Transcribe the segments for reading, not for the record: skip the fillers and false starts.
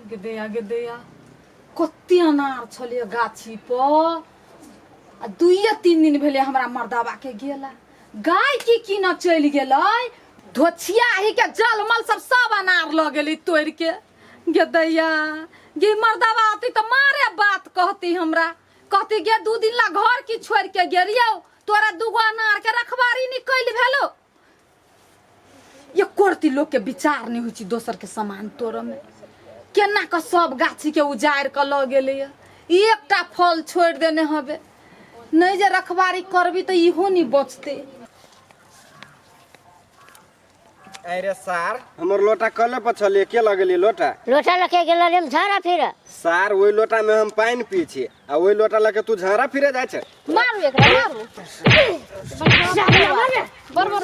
गे दैया, गे दैया, कते अनार छलै गाछी पर आ दुइये तीन दिन भेलै हमरा मर्दाबा के गेला। गाय की की न चलि गेलै, धोछिया ही के जलमल सब सब अनार लऽ गेलै तोड़ि के। गे दैया गे, मर्दाबा अती तऽ मारे बात कहती हमरा, कहती गे 2 दिन ला घर की छोड़ के गेलियौ, तोरा दूगो अनार के रखबारी नहीं कैल भेलो। ये कोरती लोग के विचार नहीं होइ छै दोसर के सामान तोड़ऽ में। केना के सब गाछी के उजाड़ि के लऽ गेलैया, एकटा फल छोड़ि देने हबे। नहीं जे रखबारी करबी तऽ इहो नहीं बचते। अरे सार, हमर लोटा कले पर छलिए, के लगेलिए लोटा? लोटा लके गेल हम झाड़ा फिर। सार, ओहि लोटा में हम पानि पी छी आ ओहि लोटा लके तू झाड़ा फिरे जाय छै। मारू एकरा, मारू। बर बर बर बर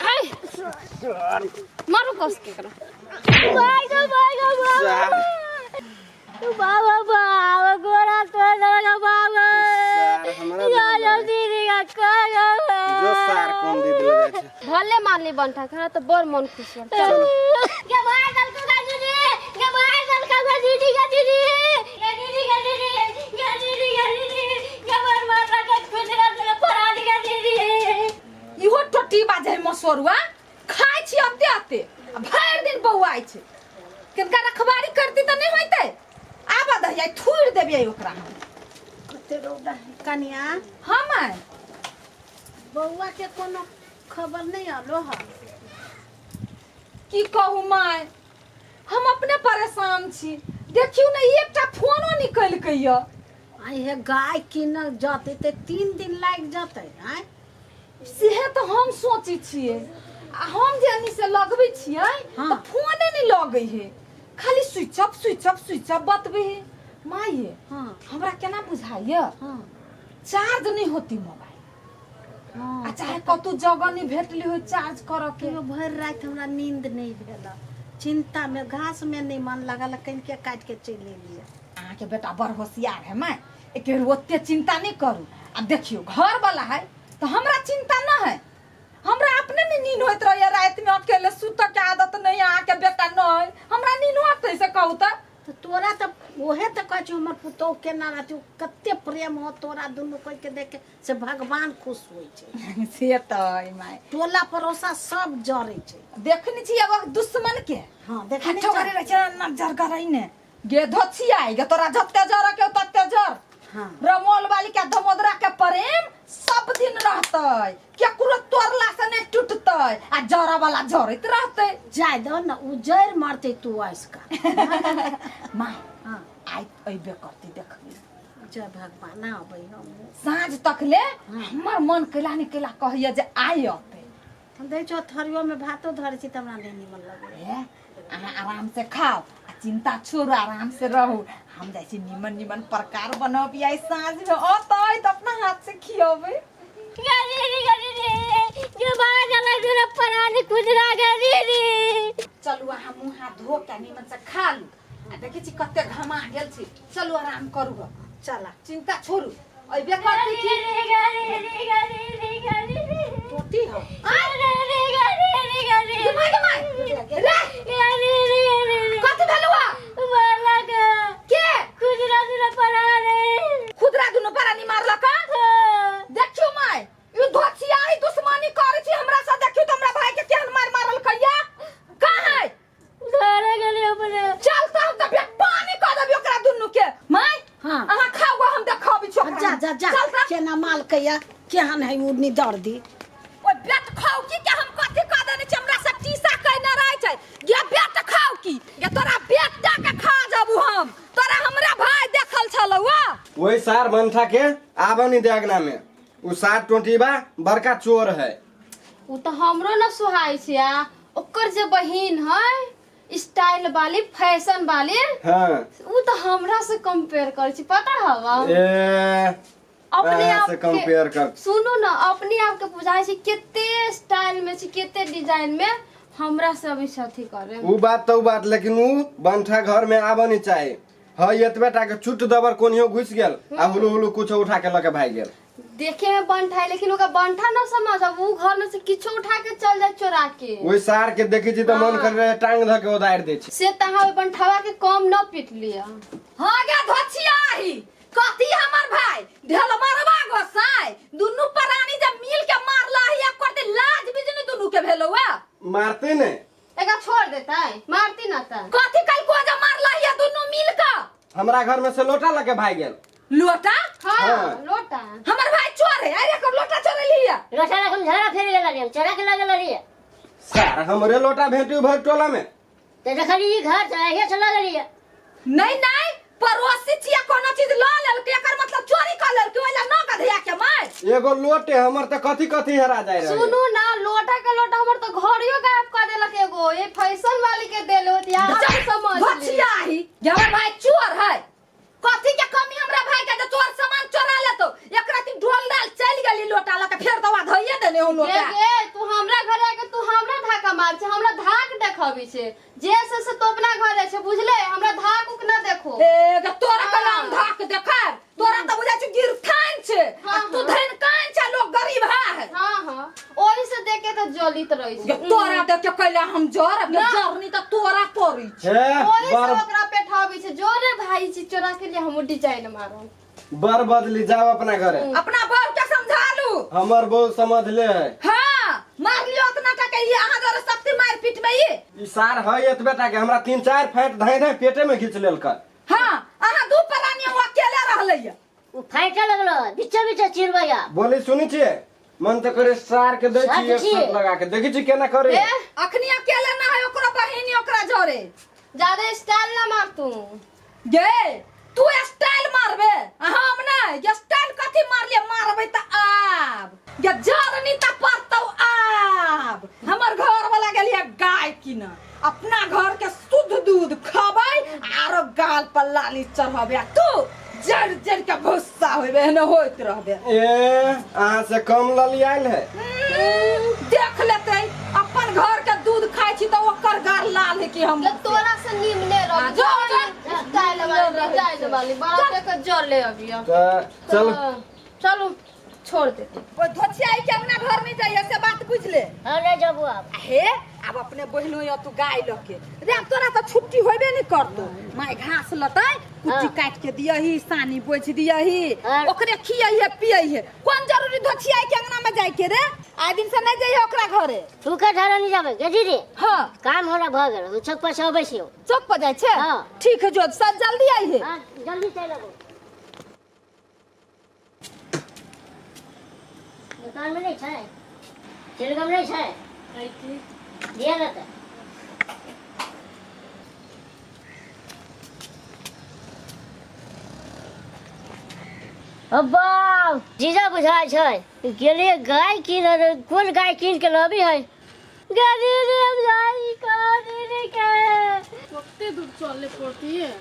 आय मारू कस के एकरा। भाई गो, भाई गो, सार। बाबा बाबा गोरा तो लगा बाबा। सार, हमरा या देने लगे। दीदी का कर जो सार कोन दीदी लगे छै। भले मारली बंठा खरा तो बड़ मन खुश हो। चलो। के भाई दल को का दीदी, के भाई दल का का दीदी, का दीदी, के दीदी, का दीदी, के दीदी, का दीदी, के मार मार के खुश कर परा दी का दीदी। इहो टोटी बाजे है मसोरुआ, खाइ छी अते अते आ भरि दिन बौआइ छै। किनका रखबारी करती तऽ नहि होइतै। आबऽ दहियै, थूरि देबियै ओकरा हम। कते रौदा है कनिया। हाँ माय। बौआ के कोनो खबर नहीं आलो है? की कहू माय, हम अपने परेशान छी। देखियौ ने, एकटा फोनो निकलकै यऽ। आइ हे गाय किनल जतै ते 3 दिन लागि जतै। आँय सेहे तऽ हम सोचै छियै। आ हम जे एनी से लगबै छियै हाँ। तऽ फोने नहि लगै है, खाली switch off switch off switch off बतबै है। माय ये, हाँ। हमरा केना बुझाइए, हाँ। चार्ज नहीं होती मोबाइल। हाँ। आ चाहे कतौ जगह नहीं भेटली हो चार्ज करऽ के। तैयो भरि राति हमरा नींद नहीं भेल, चिंता में घास में नहीं मन लगल, कनिके काटि के चलि एलियै। अहाँके बेटा बड़ होशियार है माय, एक बेर ओते चिंता नहीं करू। आ देखियौ घर वाला है तऽ हमरा चिंता न है। हमरा अपने नहीं नींद होइत रहैया राति में, अकेले सुतऽ के आदत नहीं, अहाँके बेटा नहीं, हमरा नींद होतै से कहू तऽ। तऽ तोरा तऽ ओहे तऽ कहै छौ हमर पुतोहु केना रहतै, ओ कते प्रेम हो तोरा दुनू कोइ के देख के से भगवान खुश होइ छै। से तऽ अइ माय। टोला पड़ोसा सब जरै छै। देखने छी एगो दुश्मन के। हाँ, देखने हठो छी। करे रहै छै नजर गरै ने। गे धोछिया गे, तोरा जते जर के तते जर। हाँ। रमोल वाली के धमोदरा के प्रेम सब दिन रहतै, केकरो तोड़ला से नहीं टूटतै आ जरा वाला जरैत रहतै। जाय दो न, उ जर मरतै तू ऐस कर। माय, हाँ। आइ अइबे करतै देखबी। जय भगवान आबै हम साँझ तक ले। हमर मन कैला नहीं कैला कहैया जे आइ अतै। हम दै छौ थरियो में भातो धरै छी तऽ हमरा नहि निमन लगै। ए, अहाँ आराम से खाओ आ चिंता छोड़ू, आराम से रहू। हम जाइ छी निमन निमन प्रकार बनब, आई साँझ में अतै तऽ अपना हाथ से खियबै। चलू अहाँ मुँह हाथ धो के निमन से खा लू। आ देखै छी कते घमा गेल छी, चलू आराम करू गऽ। चला। चिंता छोड़ू, अइबे करती की। टोटी हो। गे माय, गे माय, रे कथी भेलौ आ? के खुदरा दुनू परानी मारलक? देखियौ माय, ई धोछियाही दुश्मनी करै छी हमरा से। देखियौ तऽ हमरा भाई के केहन मार मारलकैया। कहाँ है? चल तऽ हम तऽ पानी कऽ देबै ओकरा दुनू के। माय, हाँ। अहाँ खाउ गऽ, हम देखबै छी ओकरा। जा जा जा। चल तऽ। केना माल कैया केहन है उ निदर दी। ओइ बेट खाउ की के हम कथी कऽ देने छी, हमरा सब टीसा कयने रहै छै। गे बेट खाउ की गे, तोरा बेटा के खा जाबू हम, तोरा हमरा भाई देखल छलौ आ। वही सार बंठा के आबऽ नहीं दे अगना में, उ सार टोटीबा बड़का चोर है। उ तऽ हमरो न सुहाय छै। आ ओकर जे बहिन है स्टाइल वाली फैशन वाली, हाँ। उ तऽ हमरा से कंपेयर करै छै, पता हवा? ए अपने अहाँ आप से के कंपेयर कर। सुनू न, अपने आप के बुझाइ छै कते स्टाइल में छै, कते डिजाइन में, हमरा से अभी अथी करे। उ बात तऽ उ बात, लेकिन उ बंठा घर में आबऽ नहीं चाहे है। एतबे टा के चुट दबर कोनियो घुस गेल आ हुलु हुलु कुछ उठा के लके भाग गेल। देखे में बंठा है लेकिन ओकरा बंठा न समझ, अब ऊ घर में से किछो उठा के चल जाए चोरा के। ओहि सार के देखै छी तऽ मन कर रहे टांग धऽ के उदारि दै छी। से तहाँ ओहि बंठावा के कम न पीट लिया। हाँ गे धोछिया ही कथी हमर भाई ढेल मारवा गोसाई दुनू प्राणी जब मिल के मारला ही कर दे लाज बिजनी दुनू के भेलो वा मारते ने एकरा छोड़ देता है मारती ना ता कथी कल को जब मारला ही दुनू मिल के हमरा घर में से लोटा लके भाग गेल। लोटा? हाँ, हाँ। लोटा। हमर भाई चोर है, अरे एकर लोटा चोरेली है। लोटा लके हम झगड़ा फेर गेल रहियै, हम चोरा के लऽ गेल रहियै। सार हमरे लोटा भेटू भर टोला में। तऽ देखली ई घर से अहिए से लऽ गेलियै। नहीं नहीं पड़ोसी छियै कोनो चीज ल लेलकै, एकर मतलब चोरी कर लेलकै, ओइ ला न गधिया के माय। एगो लोटे हमर तऽ कथी कथी हेरा जाय रहे। सुनू ना लोटा के लोटा हमर तऽ घरियो गायब कर देलक एगो, ये फैशन वाली के देल होत यार समझ ली। घचिया ही जे हमर भाई चोर है, कथी के कमी हमरा भाई के जे तोर सामान चोरा लेतो, एकरा ती ढोल डाल चल गेली लोटा लके फेर दवा धइए देने हो लोटा। गे गे तू हमरा घर आके तू हमरा धाका मार छे, हमरा धाक देखबी छे, जे से से तो अपना घर छै बुझले, हमरा धाक उक ना देखो। ए गे तोरा कलाम धाक देखा, तोरा त बुझा छै गिरथान छे, हाँ, आ तू हाँ। धन कान छे, लोग गरीब है। हां हां ओही से देख के त जलित रही गे तोरा देख के कैला हम जर, ना। जरनी त तोरा पड़ी छे। हे ओही से बर ओकरा पेठाबी छे, जोरे भाई छी चोरा के लिए हम डिजाइन मारो। बर बदली जाओ अपना घरे। अपना बहू के समझा लू। हमर बहू समझ ले है। हाँ मार लियो उतना टका ये अहाँ द्वारा शक्ति मार पीट में ये। ई सार है एतबे टा के हमरा 3-4 फैट धाई धाई पेटे में घिच लेलक। हाँ अहाँ दू प्राणी वो अकेले रहलै। उ फाइटे लगलो बीचे बीचे चिरबैया। बोली सुनी छियै मन त करे सार के दै छी एक छियै। शर्ट लगा के देखै छी केना करे। ए अखनी अकेले ना है ओकरा बहिनी ओकरा जोरे। ज्यादा स्टाइल ना मार तू। गे तू स्टाइल मारबे हम नहीं, ये स्टाइल कथी मारलिए, मारबे त आब ये जरनी त पड़तौ आब। हमर घर वाला गेलिए गाय किन, अपना घर के शुद्ध दूध खबै आरो गाल पर लाली चढ़बे, तू जड़ जड़ के भुस्सा होबे एहने होइत रहबे। ए अहाँ से कम लली आयल है। देख लेते अपन घर के दूध खाइ छी त ओकर गाल लाल है कि हम ले तोरा से निमने रह। हाँ, जो, जो। स्टाइल वाली स्टाइल वाली बाप रे के जर ले अभी। त चल चलू छोड़ देते। ओ धोछिया के अपना घर नहीं जाइए से बात बुझ ले। हां ले जाबू अब। हे अब अपने बहिनो या तू गाय लके रे, अब तोरा त छुट्टी होबे नहीं करतो, माय घास लतै कुट्टी काट के दियही, सानी बोझ दियही, ओकरे खियही पियही, कोन जरूरी धोछिया के अंगना में जाय के रे? आइ दिन से नहीं जाइए ओकरा घरे। तू के घर नहीं जाबे गे दीदी? हां काम होला भ गेल, हम चौक पर से अबै छियौ। चौक पर जाय छै? हां ठीक है जो सब जल्दी आई है। हां जल्दी चल आबू। दुकान में नहीं छै, चिलगम नहीं छै, दिया ना त। अब्बा जीजा बुझाइ छै गेलियै गाय कीन, कोन गाय कीन के लबी है? कते दूर चले पड़ती है।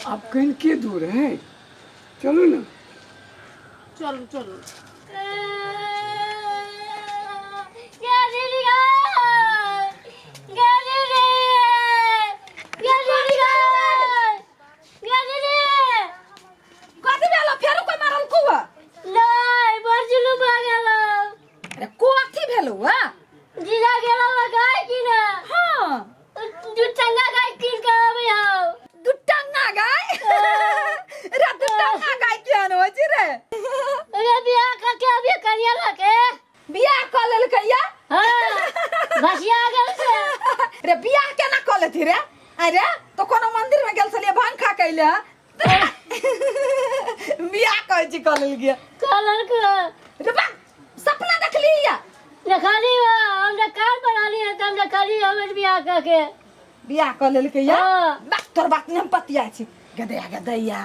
अब कहीं के दूर है, चलो ना। चलो चलो। कथी भेलो फेरो कोई मारल कुआ? नहीं बड़ जुलुम भऽ गेल। अरे कथी भेलो वा? जीजा गेलो गाय कीन। हां दू टंगा गाय कीन के अबै हौ। दू टंगा गाय? रे दू टंगा गाय केहन होइ छै रे? अरे बियाह कऽ के अभी कनिया लके बियाह कऽ लेलकै या? हां भसिया गेल छै। रे बियाह केना कऽ लेथि रे? अरे तो कोनो मंदिर में गेल छलियै भांग खा के अइले बियाह कहै छी कऽ लेलकै। कऽ लेलकै। रे बा सपना देखली या? देखली हमरा कान पर आली है त हम देखली हमर बियाह कऽ के बियाह कऽ लेलकै या? हां। बा तोर बात नहीं हम पतिया छी। गदैया गदैया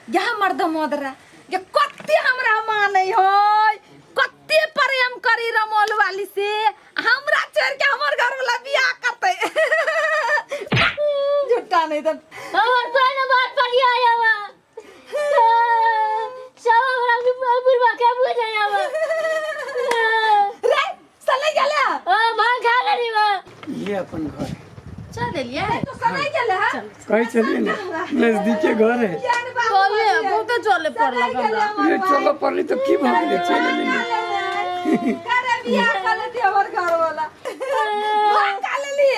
गे हमर दमोदरा गे कते हमरा मानै होय, कते प्रेम करी रमोल वाली से, हमरा छोड़ के हमर घर वाला बियाह करतै। झूठा नहीं त हमर पहिने बात पड़िया आवा सब हमरा बुढ़वा के बुझै आवा। रे सलै गेले? हां भांग खा लेली बा। ये अपन घर है। चल देलियै तो सलै गेले? हां कहीं चलिए ना, नजदीके घर है। केहन बात कहलिए बहुते चले पड़लक हमरा। ये चलो पड़ली तो की भऽ गेलै, चलि एली। करे बियाह कर लेती हमर घर वाला, भाग का लेली।